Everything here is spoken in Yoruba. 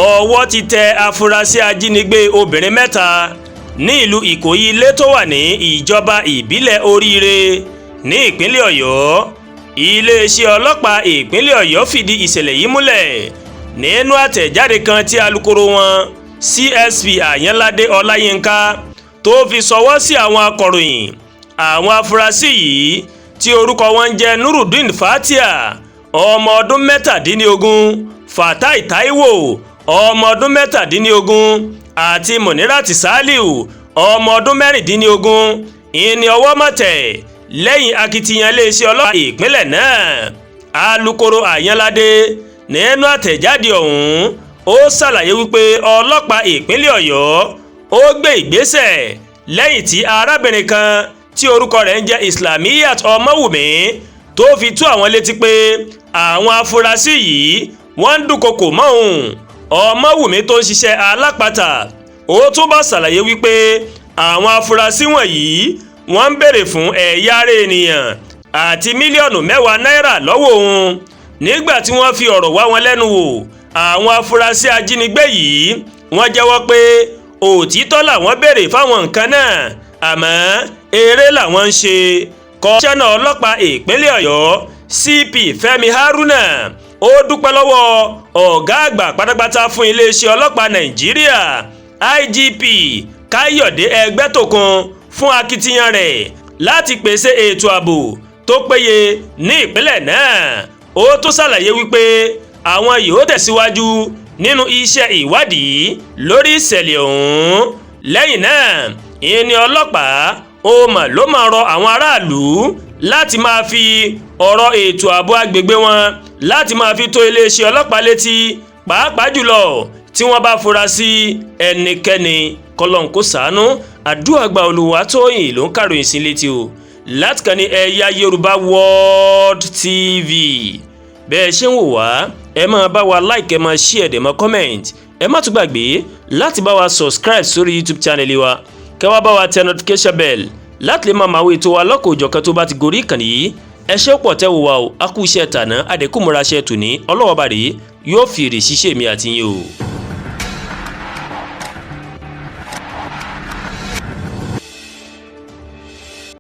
Ọwọ́ ti tẹ afurasí ajínigbé obìnrin mẹ́ta ní ìlú Ìkòyí Ilé tó wà ní ìjọba ìbílẹ̀ Oríire ní ìpínlẹ̀ Ọ̀yọ́. Iléeṣẹ́ ọlọ́pàá ìpínlẹ̀ Ọ̀yọ́ fìdí ìṣẹ̀lẹ̀ yìí múlẹ̀ nínú àtẹ̀jáde kan tí alukoro wọn, CSP Àyànládé Ọláyínká, tó fi ṣọwọ́ sí àwọn akọ̀ròyìn. Àwọn afurasí yìí tí orúkọ wọn ń jẹ́ Nurudeen Fatia, ọmọ ọdún 17, Fatai Taiwo, ọmọ ọdún 17, àti Munirat Saliu, ọmọ ọdún 16, ìní ọwọ́ mọ̀tẹ̀ lẹ́yìn akitiyan iléeṣẹ́ ọlọ́pàá ìpínlẹ̀ náà. Alūkkóró Àyànládé nínú àtẹ̀jáde ọ̀hún, ó ṣàlàyé wípé ọlọ́pàá ìpínlẹ̀ Ọ̀yọ́ ó gbé ìgbésẹ̀ lẹ́yìn tí arábìnrin kan tí orúkọ rẹ̀ ń jẹ́ Islamiyat Ọmọwùmí tó fi tó àwọn létí pé àwọn afurasí yìí wọ́n ń dúnkokò mọ́ òun. Ọmọwùmí tó ń ṣiṣẹ́ alápatà, ó túbọ̀ ṣàlàyé wípé àwọn afurasí wọ̀nyí wọ́n ń béèrè fún ẹ̀yà ara ènìyàn àti mílíọ̀nù 10 náírà lọ́wọ́ òun. Nígbà tí wọ́n fi ọ̀rọ̀ wá wọn lẹ́nu wò, àwọn afurasí ajínigbé yìí wọ́n jẹ́wọ́ pé òtítọ́ làwọn béèrè fáwọn nǹkan náà, àmọ́ eré làwọn ń ṣe. Kọmíṣánná ọlọ́pàá ìpínlẹ̀ Ọ̀yọ́, CP Fẹ́mi Haruna, ó dúpẹ́ lọ́wọ́ ọ̀gá àgbà pátápátá fún iléeṣẹ́ ọlọ́pàá Nàìjíríà, IGP Káyọ̀dé Ẹgbẹ́tókun, fún akitiyan rẹ̀ láti pèsè ètò ààbò tó péye ní ìpínlẹ̀ náà. Ó tún ṣàlàyé wípé àwọn yóò tẹ̀síwájú nínú iṣẹ́ ìwádìí lórí ìṣẹ̀lẹ̀ ọ̀hún. Lẹ́yìn náà, ìní ọlọ́pàá ó mà ló máa rọ àwọn aráàlú láti máa fi ọ̀rọ̀ ètò ààbò agbègbè wọn láti máa fi tó iléeṣẹ́ ọlọ́pàá létí, pàápàá jùlọ tí wọ́n bá fura sí ẹnikẹ́ni. Kọlọ́n kó sàánú àdúrà gba. Olùwàtòyìn ló ń kàròyìn sí létí o láti kàn ní Ẹ̀yà Yorùbá World TV. Bẹ́ẹ̀ ṣe ń wò wá, ẹ máa bá wa like, ẹ máa share, dẹ̀ máa comment. Ẹ má tún gbàgbé láti bá wa subscribe sórí YouTube channel wa, kẹ́ wá bá wa tẹ notification bell láti lè máa máa wo ètò wa lọ́kọ̀ òjọ̀kan tó bá ti gorí ìkànnì yìí. Ẹ ṣé pọ̀ tẹ́ wò wá o. A kú iṣẹ́ tàná, àdẹ̀kùnmọ́ra iṣẹ́ tòní. Ọlọ́wọ́ bá rèé yóò fi èrè ṣiṣẹ́ mi àti yín o.